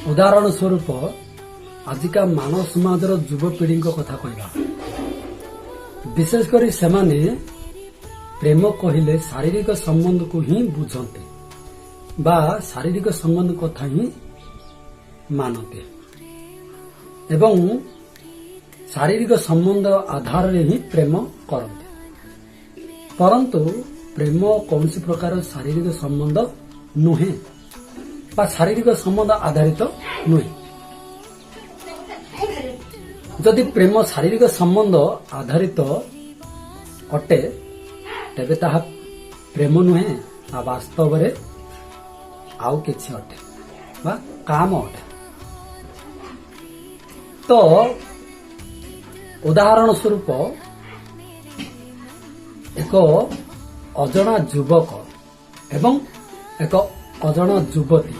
ଉଦାହରଣ ସ୍ୱରୂପ ଆଜିକା ମାନବ ସମାଜର ଯୁବପିଢ଼ିଙ୍କ କଥା କହିବା, ବିଶେଷ କରି ସେମାନେ ପ୍ରେମ କହିଲେ ଶାରୀରିକ ସମ୍ବନ୍ଧକୁ ହିଁ ବୁଝନ୍ତି ବା ଶାରୀରିକ ସମ୍ବନ୍ଧ କଥା ହିଁ ମାନନ୍ତି ଏବଂ ଶାରୀରିକ ସମ୍ବନ୍ଧ ଆଧାରରେ ହିଁ ପ୍ରେମ କରନ୍ତି। ପରନ୍ତୁ ପ୍ରେମ କୌଣସି ପ୍ରକାର ଶାରୀରିକ ସମ୍ବନ୍ଧ ନୁହେଁ ବା ଶାରୀରିକ ସମ୍ବନ୍ଧ ଆଧାରିତ ନୁହେଁ। ଯଦି ପ୍ରେମ ଶାରୀରିକ ସମ୍ବନ୍ଧ ଆଧାରିତ ଅଟେ, ତେବେ ତାହା ପ୍ରେମ ନୁହେଁ, ତା ବାସ୍ତବରେ ଆଉ କିଛି ଅଟେ ବା କାମ ଅଟେ। ତ ଉଦାହରଣ ସ୍ୱରୂପ ଏକ ଅଜଣା ଯୁବକ ଏବଂ ଏକ ଅଜଣା ଯୁବତୀ